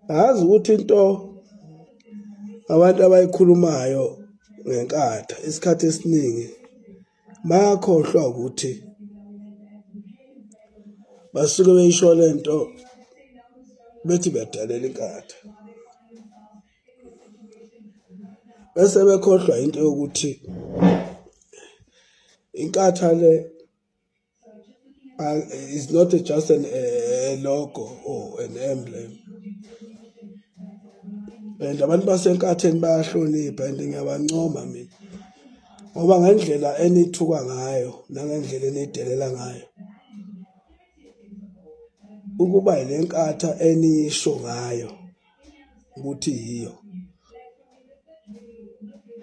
Ngazi ukuthi into abantu abayikhulumayo ngenkatha isikhathi esiningi bayakhohlwa ukuthi basuke beyisho lento bethi bedalela inkatha bese bekhohlwa into yokuthi inkatha le is not just a logo or an emblem and abantu basenkatheni bayahlonipha and ngiyabancoma mina ngoba ngendlela enithuka ngayo nangendlela enidelela ngayo ukuba le nkatha enisho ngayo ukuthi yiyo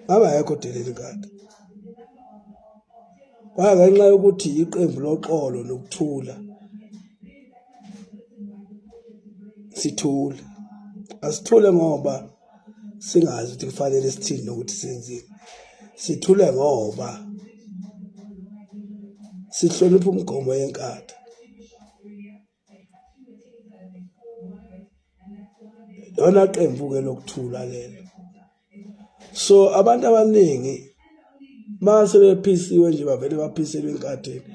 ngabe ayekho delela inkatha kwaya ngenxa yokuthi iqembu loxolo nokuthula sithule asithule ngoba singazi ukuthi kufanele sithini nokuthi senzini sithule ngoba sihlonipha umgomo yenkatha lona qembu ke lokuthula lelo so abantu abaningi mase bephisiwe nje bavele baphiselwe enkatheni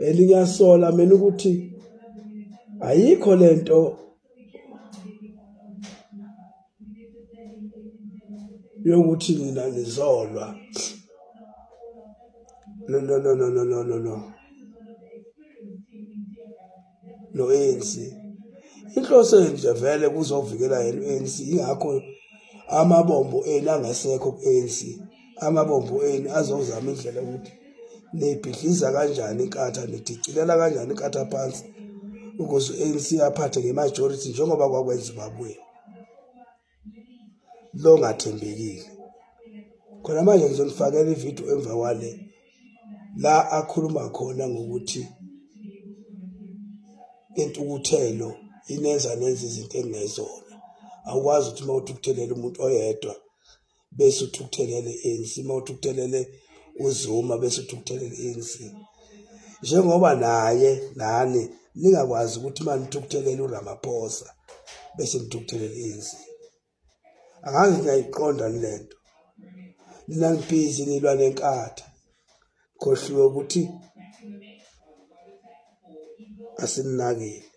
and ngiyasola mina ukuthi ayikho lento yokuthi nina nizolwa no no no no no no no no no-ANC inhloso yenu nje vele kuzovikela yena u-ANC ingakho amabombo enu angasekho ku-ANC amabombo enu azozama indlela yokuthi nibhidliza kanjani inkatha nidicilela kanjani inkatha phansi ukuze u-ANC aphathe nge-majority njengoba kwakwenza ubabuyeni lo ngathembekile khona manje ngizonifakela ividiyo emva kwale la akhuluma khona ngokuthi intukuthelo inenza nenza izinto engezona awukwazi ukuthi uma uthukuthelele umuntu oyedwa bese uthukuthelele i-ANC uma uthukuthelele uZuma bese uthukuthelele i-ANC njengoba naye nani ningakwazi ukuthi uma nithukuthelele uRamaphosa bese nithukuthelele i-ANC angazi ngiyayiqonda lento nina ngibhizi nilwa nenkatha khohliwe ukuthi asininakile.